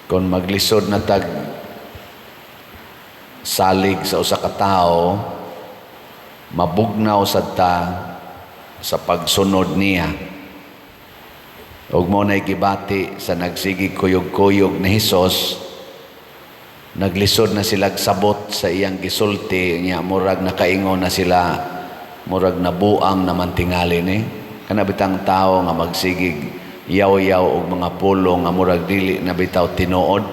Kung maglisod na tag salig sa usa ka tawo, mabugnaw sad ta sa pagsunod niya. Ug mao nay gibati sa nagsigig kuyog-kuyog ni Hesus. Naglisod na sila sabot sa iyang gisulti niya, murag nakaingon na sila, murag nabuang naman tingali ni. Kana bitang tao nga magsigig yaw-yaw og mga pulong nga murag dili na bitaw tinuod,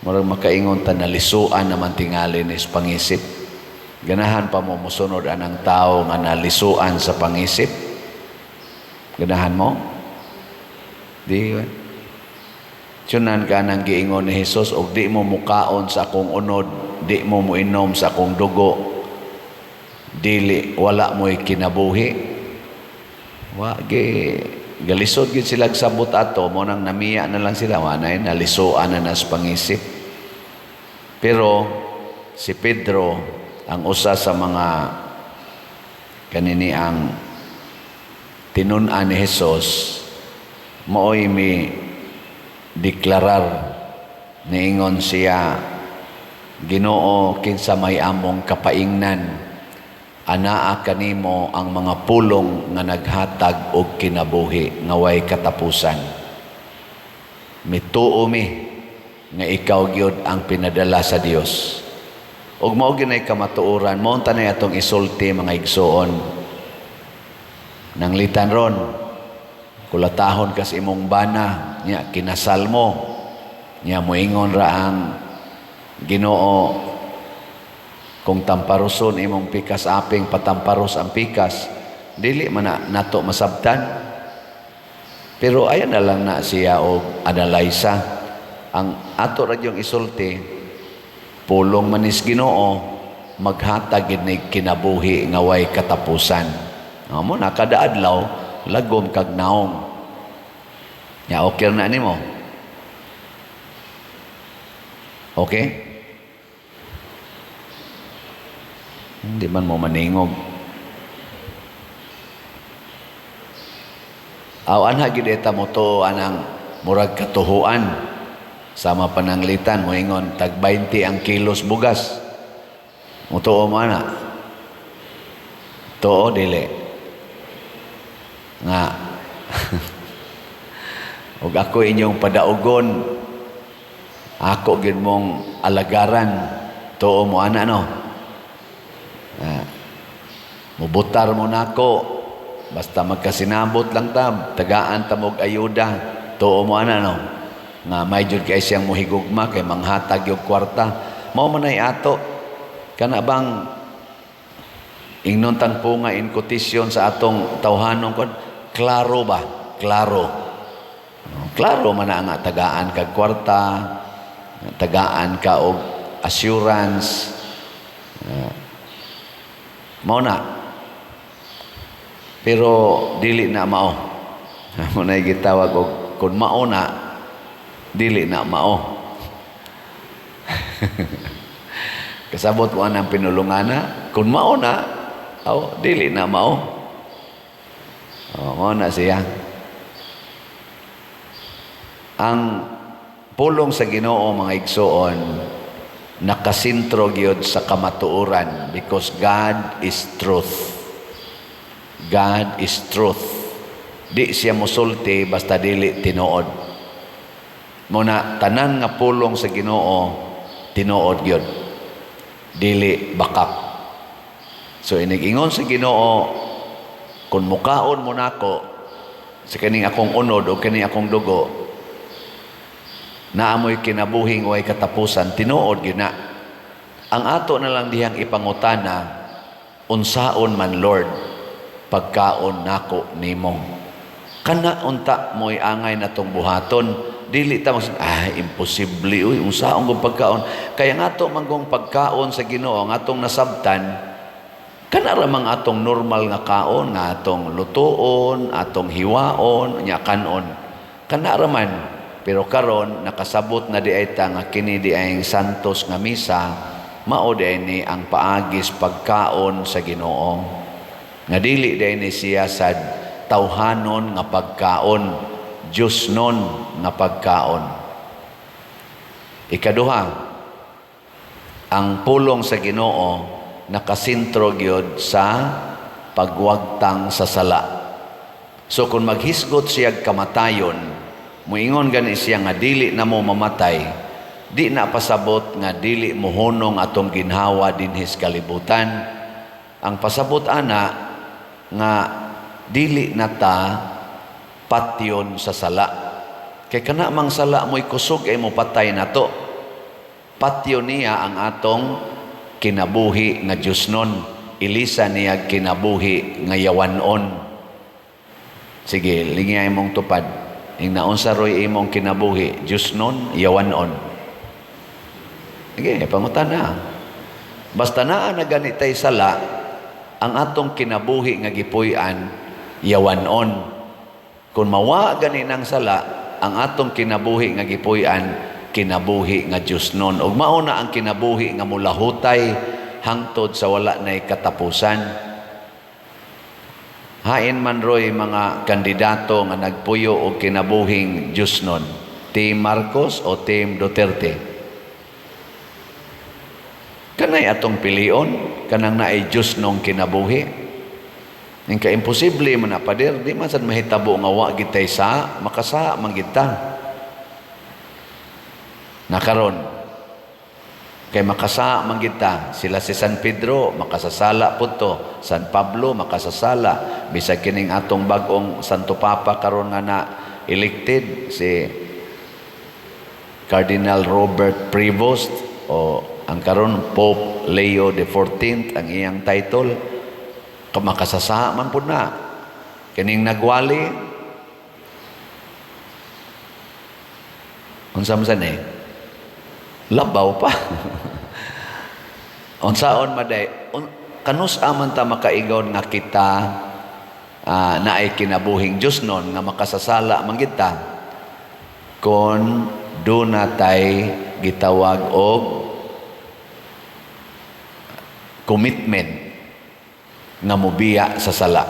murag makaingon ta, nalisuan naman tingali ni sa pangisip. Ganahan pa mo mosunod anang tao nga nalisuan sa pangisip? Ganahan mo? Di ba? Tiyunan ka nang giingon ni Jesus, "Og di mo mukaon sa akong unod, di mo muinom sa akong dugo, dili, wala mo'y kinabuhi." Wa gi galisod gid sila sabot ato. Mao nang namiya na lang sila, wa na nalisuan na nas pangisip. Pero si Pedro, ang usa sa mga kanini ang tinun-an ni Jesus, maoy mi deklarar. Niingon siya, "Ginoo, kinsa may among kapaingnan? Anaa kanimo ang mga pulong nga naghatag og kinabuhi nga way katapusan. Mituo mi nga ikaw gyud ang pinadala sa Dios." Ug mao gyud nay kamatuoran. Mao unta nay atong isulti, mga igsuon. Nanglitan ron, kulatahon kas imong bana nya, kinasal mo nya, moingon ra ang Ginoo, kung tamparuson imong pikas aping, patamparos ang pikas. Dili man na nato masabtan, pero ayan na lang na siya og analaysa. Ang ato ra yung isulti, pulong manis Ginoo, maghatag gid ni kinabuhi nga way katapusan. Mao na kada adlaw lagom kag naong. Ya, okay na nimo? Okay? Hindi man mo maningog. Aw, anha gid eta mo to anang murag katuhuan sama pananglitan moingon tag 20 ang kilos bugas. Mutuo mo ana? Tuo, dili? Nga ug ako inyong padaugon, ako gid mong alagaran. Tuo mo ana, no? Ah, mubutar mo nako basta magkasinabot lang ta, tagaan ta mo og ayuda. Tuo mo ana, no? Nga may jud kay siyang mohigugma kay manghatag og kwarta. Mao man ay ato kana bang ingnon tang punga in quotation sa atong tawhanon kon, klaro ba? Klaro. Klaro man na nga tagaan kag kwarta, tagaan ka og assurance. Mao na, pero dili na mao. Mao na gitawag og kung mao na, dili na mao. Kasabot mo ang pinulungana, kung mao na, aw, dili na mao. Oh, mao na siya. Ang pulong sa Ginoo, mga igsuon, nakasentro gyud sa kamatuoran because God is truth. God is truth. Di siya musulti basta dili tinuod. Muna tanan nga pulong sa Ginoo tinuod gyud. Dili bakak. So inig-ingon sa Ginoo, "Kung mukaon mo nako sa kaning akong unod o kaning akong dugo, naamoy kinabuhing way katapusan," tinuod gyud na. Ang ato na lang dihang ipangutana, "Unsaon man, Lord, pagkaon nako nimo?" Kana unta mo'y angay natong buhaton. Dili ta mag, "Ah, imposible uy, unsaon kong pagkaon?" Kaya nga ato manggong pagkaon sa Ginoo ang atong nasabtan, kana ra mang atong normal nga kaon nga atong lutuon, atong hiwaon, nya kanon. Kana ra man. Pero karon nakasabot na di ay ta nga kini di ay santos nga misa, mao di ay ni ang paagis pagkaon sa Ginoo. Nga dili di ay ni siya sad tawhanon nga pagkaon, Diyos nun nga pagkaon. Ikaduha, ang pulong sa Ginoo nakasentro gyud sa pagwagtang sa sala. So kung maghisgot siya kamatayon, muingon gani siya nga dili na mo mamatay, di na pasabot nga dili mohunong atong ginhawa dinhi sa kalibutan. Ang pasabot ana nga dili na ta patyon sa sala. Kay kana mang sala mo'y kusog ay mo patay na to. Patyon niya ang atong kinabuhi nga Diyosnon. Ilisa niya kinabuhi nga yawanon. Sige, lingay mong tupad. Ing naunsa ro'y imong kinabuhi, Diyosnon, yawanon. Sige, pangutana. Basta naa na gani tay sala, ang atong kinabuhi nga gipuy-an, yawanon. Kung mawa gani ng sala, ang atong kinabuhi nga gipuy-an, kinabuhi nga Diyosnon. Ug mao na ang kinabuhi nga mulahutay hangtod sa wala nay katapusan. Hain man roy mga kandidato nga nagpuyo og kinabuhing Diyosnon, Team Marcos o Team Duterte? Kanay atong pilion, kanang naay Diyosnong kinabuhi. Ing ka imposible man na, pader, di man sad mahitabo nga wa gitay sa, makasa man kita. Nakaron, kay makasa man kita, sila si San Pedro, makasasala po to, San Pablo, makasasala, bisag kining atong bag-ong Santo Papa karon nga na elected, si Cardinal Robert Prevost, o ang karon Pope Leo the 14th ang iyang title, makasasa man pud na. Kining nagwali, unsa man sa ni? Labaw pa. Unsaon maday, kanus aman ta makaigon nga kita naay kinabuhing Diyosnon nga makasasala man kita kon duna tay gitawag og commitment nga mobiya sa sala,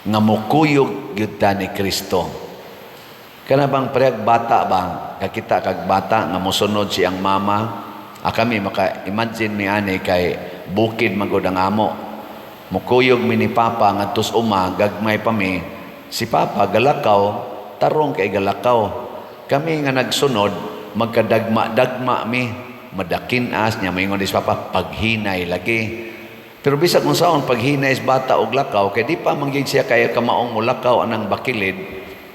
nga mokuyog gyud ta ni Kristo. Kana bang parehag bata ba, kakita kag bata nga mosunod siyang mama? Kami maka-imagine mi ani kay bukid man gud ang amo. Mokuyog mi ni Papa ngadto sa uma, gagmay pa mi. Si Papa galakaw, tarong kay galakaw. Kami nga nagsunod, magkadagma-dagma mi, madakin-as niya, moingon di si Papa, paghinay lagi. Pero bisag unsaon paghinay sa bata og lakaw, kay di pa man gyud siya kaya kamaong molakaw anang bakilid,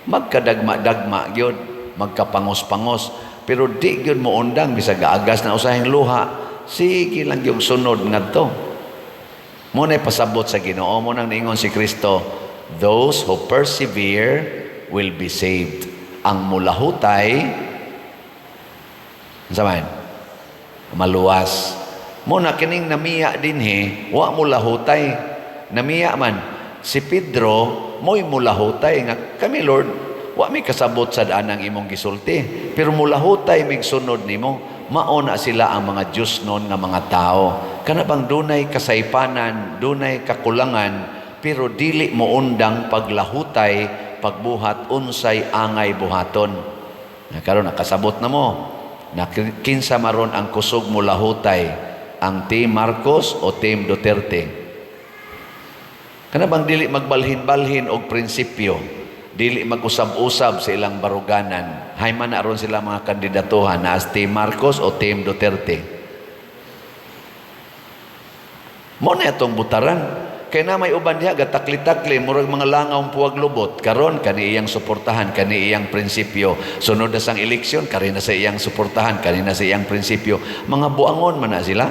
magkadagma-dagma gyud, magkapangos-pangos. Pero di gyud moundang bisag gaagas na usahing luha, sige lang gyud sunod ngadto. Mo na pasabot sa Ginoo, mo nang niingon si Kristo, "Those who persevere will be saved." Ang mulahutay, unsa man? Maluwas. Mo na kining namiya dinhi, wa mulahutay. Namiya man si Pedro, mo'y mulahutay nga kami, "Lord, wa mi kasabot sa daan ang imong gisulti." Pero mulahutay mig sunod nimo. Mao na sila ang mga Diyosnon nga mga tao. Kana bang dunay kasaypanan, dunay kakulangan, pero dili mo undang paglahutay, pagbuhat unsay angay buhaton. Na karon nakasabot na mo. Na kinsa maron ang kusog mo lahutay, ang Team Marcos o Team Duterte? Kana bang dili magbalhin-balhin og prinsipyo, dili mag-usab-usab sa ilang baruganan. Hay man na aron sila mga kandidatuhan na as Team Marcos o Team Duterte. Mo na itong butaran. Kay na may uban diha gatakli-takli, murag mga langaw puwag lubot. Karon kani iyang suportahan, kani iyang prinsipyo. Sunod na sang eleksyon, kani na sa iyang suportahan, kani na sa iyang prinsipyo. Mga buangon man na sila.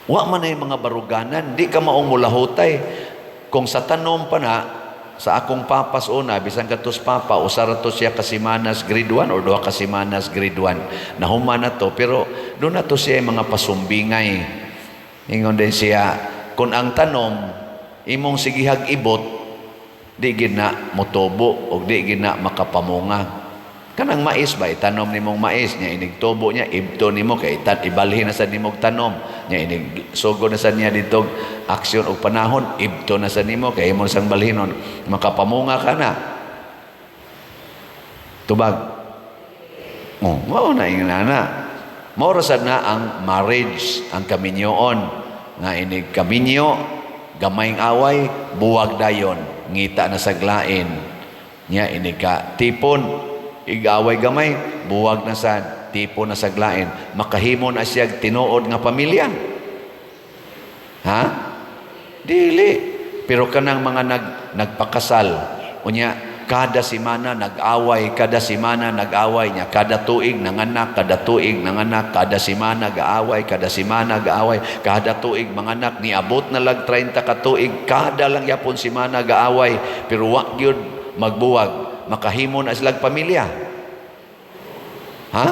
Wa man ay mga baruganan, di ka maong mulahutay. Kung sa tanom pa na, sa akong papas una, bisan katos papa, usa ra to siya kasimanas grade 1 or duha kasimanas grade 1. Nahuman na to, pero doon na to siya mga pasumbingay. Ingon din siya, kung ang tanom, imong sigihag ibot, di gid na motubo o di gid na makapamunga. Kanang mais ba, itanom nimong mais, niya inig tubo niya, ibto nimo kay itan, ibalhin na sa nimog tanom, niya inig sugo na sa niya dito aksyon og panahon, ibto na sa nimo kay imo sang balhinon, makapamunga ka na. Tubag. Oh, mao na ingon ana. Mao ra sad na ang marriage, ang kaminyoon nga inig kaminyo, gamayng away, buwag dayon, ngita na saglain. Nya inig ka tipon, igaway gamay, buwag na sad, tipon na saglain. Makahimo na siya tinuod nga pamilya? Ha? Dili. Pero kanang mga nagpakasal, unya kada semana nag-away, kada semana nag-away niya, kada tuig nanganak, kada tuig nanganak, kada semana gaaway, kada semana gaaway, kada tuig manganak, niabot na lag 30 ka tuig, kada lang yapon semana gaaway, pero wa gyud magbuwag, makahimo na silang pamilya? Ha?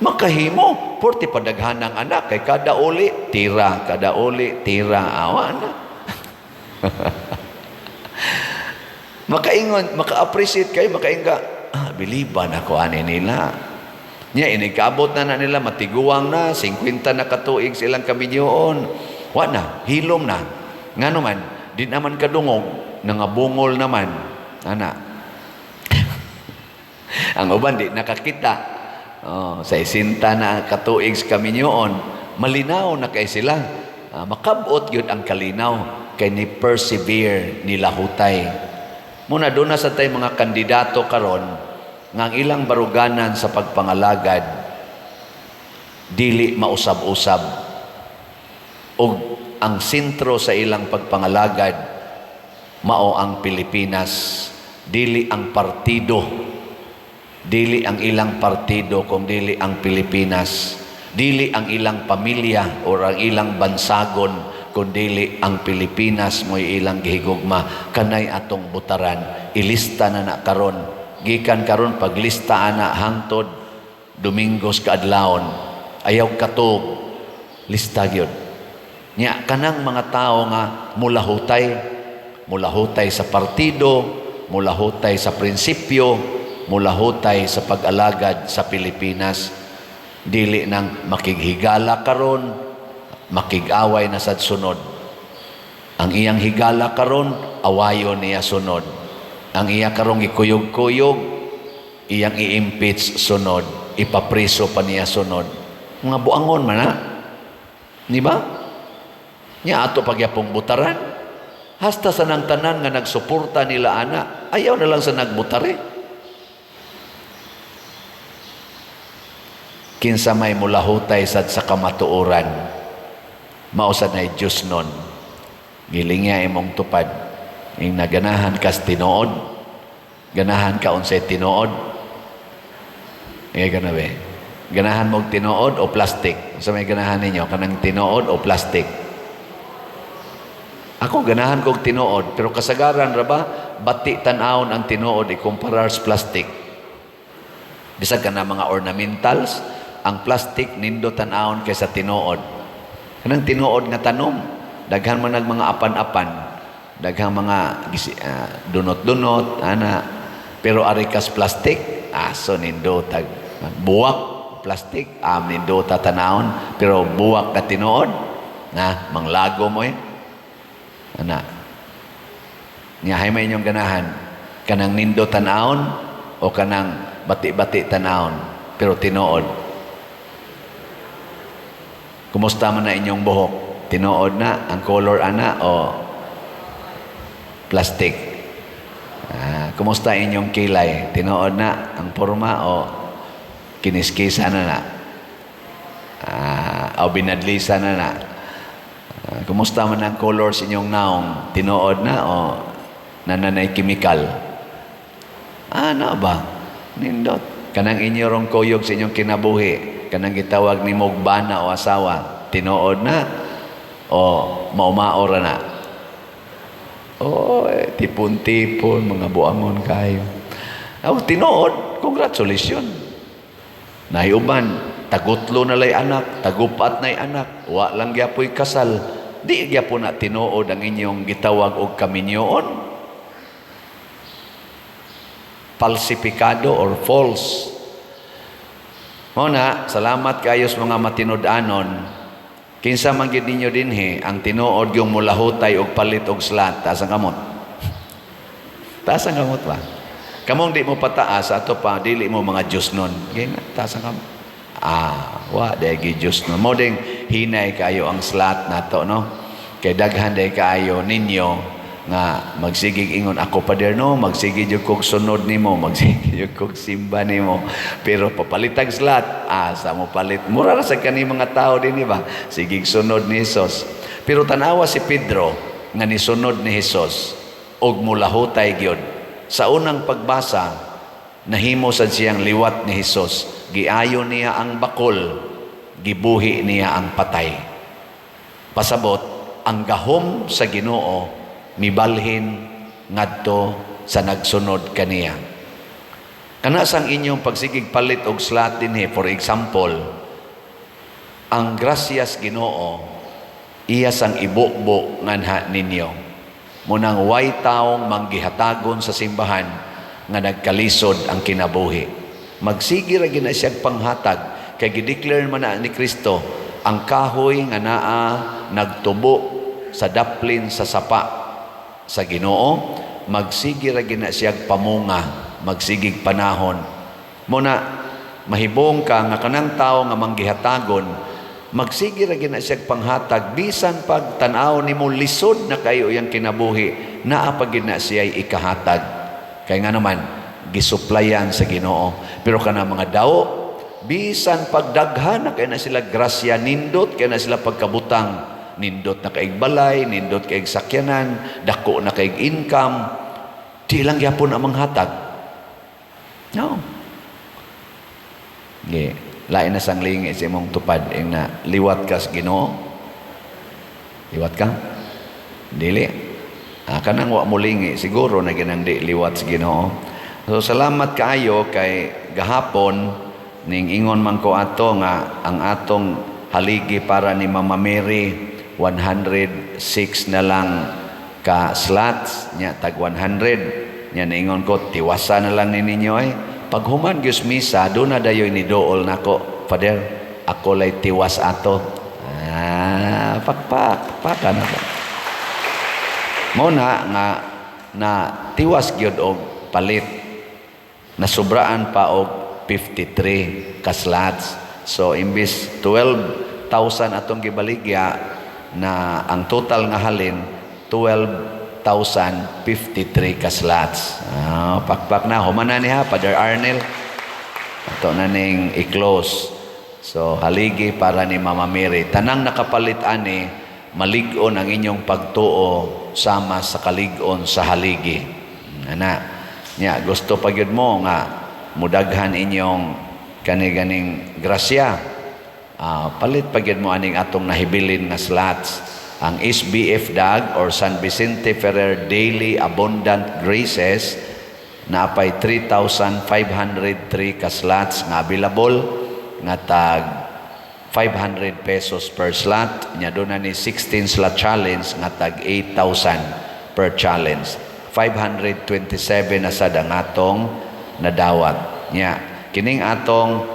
Makahimo, porte padaghan ng anak kay kada uli tira, kada uli tira, awa na. Makaingon, maka-appreciate kayo, makainga, ah, biliban ako ani nila. Nya, inigkaabot na na nila, matiguang na, 50 na katuig silang kaminyoon. Wa na, hilom na. Nga naman, di naman kadungog, nangabungol naman. Ana. Ang uban di nakakita. Oh, sa isinta na katuig sa kaminyoon, malinaw na kay sila. Ah, makabot yun ang kalinaw kay ni persevere ni lahutay. Muna doon na sa tay mga kandidato karon nga ang ilang baruganan sa pagpangalagad dili mausab-usab ug ang sentro sa ilang pagpangalagad mao ang Pilipinas, dili ang partido, dili ang ilang partido kung dili ang Pilipinas, dili ang ilang pamilya o ang ilang bansagon kung dili ang Pilipinas mo'y ilang gihigugma. Kanay atong butaran, ilista na na karon, gikan karon paglista ana hangtod Domingos kaadlawon, ayaw katog, lista gyud nya kanang mga tao nga mulahutay, mulahutay sa partido, mulahutay sa prinsipyo, mulahutay sa pag-alagad sa Pilipinas, dili nang makighigala karon, makig-away na sad sunod. Ang iyang higala karon, awayon niya sunod. Ang iya karong gikuyog-kuyog, iyang i-impeach sunod, ipapriso pa niya sunod. Mga buangon man na, di ba? Nya ato pagyapong butaran. Hasta sa nang tanan nga nagsuporta nila ana, ayaw na lang sa nagbutare. Kinsa may mulahutay sad sa kamatuoran, mao sad nay Diyos nun. Gilingya imong tupad. Ing naganahan kas tinuod, ganahan ka unsay tinuod. Ingay ka na be. Ganahan mo og tinuod o plastic? Unsa may ganahan ninyo? Kanang tinuod o plastic? Ako ganahan kog tinuod, pero kasagaran ra ba bati tan-awon ang tinuod ikumparar sa plastic. Bisag kana mga ornamentals, ang plastic nindo tan-awon kaysa tinuod. Kanang tinuod nga tanom, daghan man nag mga apan-apan, daghang mga dunot-dunot ana. Pero ari kas plastic, aso nindo tag buwak plastic, am nindo ta tan-awon, pero buwak ka tinuod na manglago mo eh. Ana. Nya hay may inyong ganahan, kanang nindo tan-awon o kanang bati-bati tan-awon pero tinuod? Kumusta man na inyong buhok? Tinuod na ang color ana o plastic? Ah, kumusta inyong kilay? Tinuod na ang porma o kiniskisa na na? Ah, o binadlisa na na? Ah, kumusta man ang color sa inyong naong? Tinuod na o nananay chemical? Ah, na ba? Nindot. Kanang inyo rong kuyog sa inyong kinabuhi, kanang gitawag ni mog bana o asawa, tinuod na o maumao ra na? Oh, eh, tipon-tipon, mga buangon kayo. Oh, tinuod, congratulations. Nahiuban, tagutlo na lay anak, tagupat na anak, wa lang gyapoy kasal. Di gyapon na tinuod ang inyong gitawag og kaminyoon. Falsifikado or false. Mao na, salamat kayo sa mga matinud-anon. Kinsa man gyud ninyo dinhi ang tinuod yung mulahutay og palit og slot, taas ang kamot. Taas ang kamot ba? Kamong di mo pataas, ato pa, dili mo mga Diyos nun. Gina, taas ang kamot. Ah, wa diay Diyos nun. Mao ding hinay kayo ang slot nato, no? Kay daghan day kaayo ninyo nga magsigig ingon, "Ako, Pader, no, magsige jud kog sunod nimo, magsige jud kog simba nimo," pero papalitag slot, asa mo palit? Mura ra sa kani mga tao din ba, sigig sunod ni Hesus, pero tanawa si Pedro nga nisunod ni Hesus og mulahutay gyud. Sa unang pagbasa, nahimo sad siyang liwat ni Hesus. Giayo niya ang bakol, gibuhi niya ang patay. Pasabot ang gahom sa Ginoo mibalhin ngadto sa nagsunod kaniya. Kana sang inyong pagsigig palit og slot dinhi, for example, ang grasyas Ginoo iya sang ibubo nganha ninyo. Munang way taong manggihatagon sa simbahan nga nagkalisod ang kinabuhi. Magsige ra gyud na siyang panghatag kay gideclare man na ni Kristo, ang kahoy nga naa nagtubo sa daplin sa sapa sa Ginoo, magsige ra gyud na siyang pamunga, magsigig panahon. Muna mahibong ka nga kanang tao nga manggihatagon, magsige ra gyud na siyang panghatag bisan pag tan-aw nimo lisod na kayo iyang kinabuhi, naa pa gyud na siya ikahatag. Kay nga naman gisuplayan sa Ginoo. Pero kana mga daw, bisan pagdaghan na kay na sila grasya, nindot kay na sila pagkabutang, nindot na kaig balay, nindot kaig sakyanan, dako na kaig income, di lang gyapon ang manghatag. No. Ge, lain na sang lingi sa imong tupad ing na liwat ka sa Ginoo. Liwat ka? Dili. Ah, kanang wa mo lingi, siguro na ginang di liwat sa Ginoo. So salamat kaayo kay gahapon ning ingon man ko ato nga ang atong haligi para ni Mama Mary, 106 na lang ka slots nya, tag 100 nya. Niingon ko, tiwasa na lang ni ninyo ay. Paghuman gyud misa, do na dayoy ni dool nako, "Father, ako lay tiwas ato." Ah, pakpak pak na ko. Mo na nga na tiwas gyud og palit, nasubraan pa og 53 ka slots. So imbis 12,000 atong gibaligya na, ang total nga halin 12,053 ka slots. Ah, pakpak na human na niya, Father Arnel. Ato na ning i-close. So haligi para ni Mama Mary. Tanang nakapalit ani, malig-on ang inyong pagtuo sama sa kalig-on sa haligi. Ana. Nya gusto pa gyud mo nga mudaghan inyong kani ganing grasya. Ah, palit pa gyud mo aning atong nahibilin nga slots. Ang SBF DAG or San Vicente Ferrer Daily Abundant Graces, naapay 3,503 ka slots nga available nga tag 500 pesos per slot. Nya doon na ni 16 slot challenge nga tag 8,000 per challenge. 527 na sad ang atong nadawat. Nya kining atong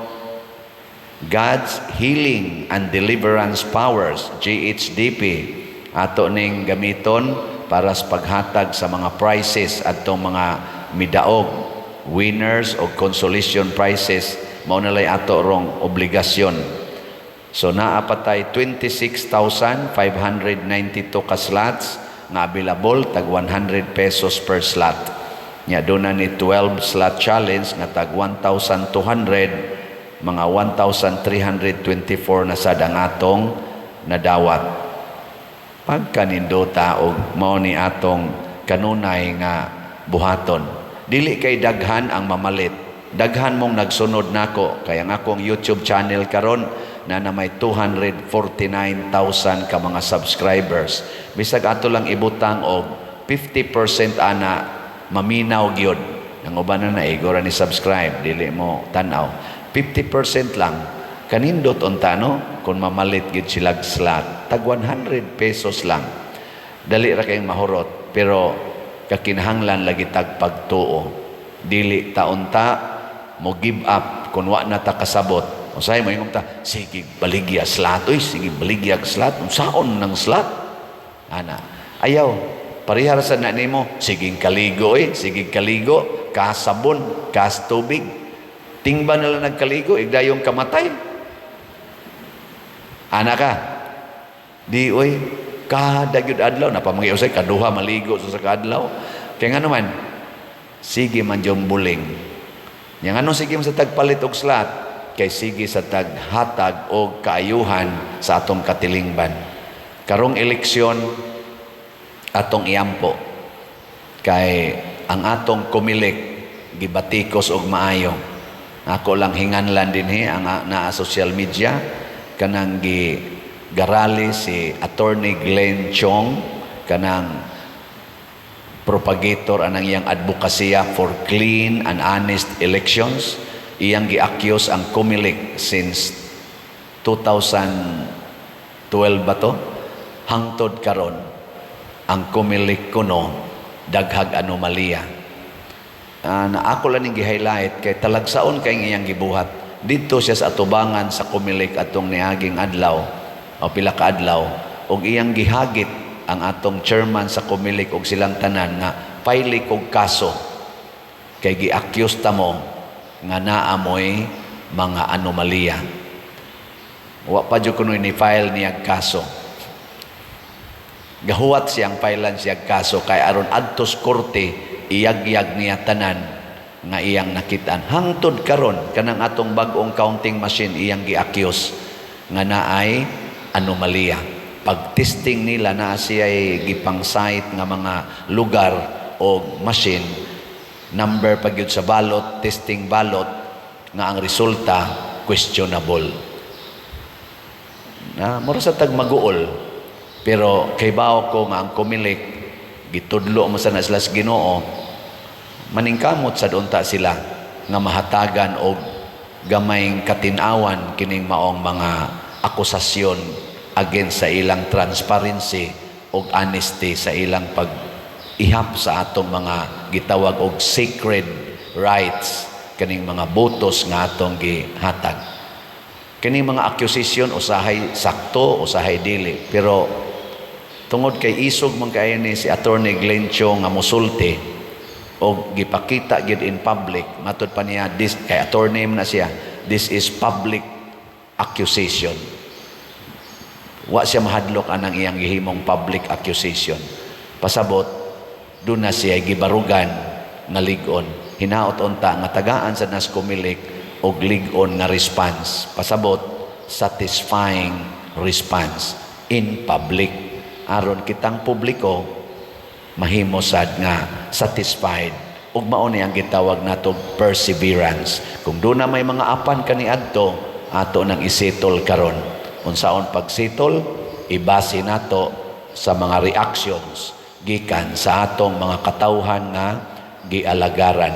God's Healing and Deliverance Powers, GHDP, ato ning gamiton para sa paghatag sa mga prizes adtong mga midaog, winners o consolation prizes. Mao na lay ato rong obligasyon. So naa pa tay 26,592 ka slots nga available, tag 100 pesos per slot. Nya doon na ni 12 slot challenge nga tag 1,200, mga 1,324 na sad ang atong nadawat. Pagkanindota og mao ni atong kanunay nga buhaton. Dili kay daghan ang mamalit. Daghan mong nagsunod nako kay ang akong YouTube channel karon na may 249,000 ka mga subscribers. Bisag ato lang ibutang og 50% ana, maminaw gyud. Ang uban na naigo ra ni subscribe, dili mo tan-aw. 50% lang. Kanindot unta, no, kung mamalit gyud sila slot. Tag 100 pesos lang. Dali ra kayong mahurot, pero kakinahanglan lagi tag pagtuo. Dili ta unta mo give up kung wa na ta kasabot. Usahay mo ingon ta, "Sige baligya slot oy, sige baligya slot, unsaon ng slot?" Ana. Ayaw, parehara sa na nimo, sige kaligo oy, sige kaligo. Kasabon, kas tubig. Tingba nila nagkaligo, igdayong kamatay. Ana ka. Di oy, kada gyud adlaw napamangay usay kaduha maligo sa kadlaw. Kay ngano man, sige man yung buling. Yang ano, sige man sa tagpalit og slot, kay sige sa taghatag og kaayuhan sa atong katilingban. Karong eleksyon, atong iampo kay ang atong Comelec gibatikos og maayo. Ako lang hinganlan dinhi ang naa social media kanang gi garali si Attorney Glenn Chong, kanang propagator anang iyang advokasya for clean and honest elections. Iyang gi-accuse ang Comelec since 2012 ba to, hangtod karon ang Comelec kuno daghag anomalya. Na ako lang ning gi-highlight kay talagsaon kay iyang gibuhat didto siya sa atubangan sa Comelec atong niaging adlaw o pila ka adlaw, ug iyang gihagit ang atong chairman sa Comelec og silang tanan nga file kog kaso kay gi-accuse ta mo nga naa moy mga anomalya. Wa pa jud kuno ni file niya kaso. Gahuwat siyang filean siya kaso kay aron adtos korte iyagyag niya tanan nga iyang nakitaan. Hangtod karon, kanang atong bag-ong counting machine, iyang gi-accuse nga naay anomalya. Pag testing nila, naa siya gipang-site nga mga lugar o machine, number pa gyud sa ballot, testing ballot, nga ang resulta questionable. Na mura sa tag maguol, pero kay bao ko nga ang Comelec gitudlo mo sa na sila sa Ginoo, maningkamot sad unta sila nga mahatagan og gamayng katinawan kining maong mga akusasyon against sa ilang transparency og honesty sa ilang pag ihap sa atong mga gitawag og sacred rights, kaning mga botos nga atong gihatag. Kining mga accusation, usahay sakto, usahay dili, pero tungod kay isog man kaayo ni si Attorney Glenn Chong nga musulti og gipakita gyud in public, matud pa niya this, kay attorney man na siya, this is public accusation. Wa siya mahadlok anang iyang gihimong public accusation. Pasabot doon na siya gibarugan nga lig-on. Hinaot unta nga tagaan sa nas Comelec og lig-on nga response, pasabot satisfying response in public, aron kitang publiko mahimo sad nga satisfied. Ug mao ni ang gitawag nato perseverance. Kung doon na may mga apan kaniadto, ato nang isettle karon. Unsaon pagsettle? Ibase nato sa mga reactions gikan sa atong mga katawhan nga gialagaran.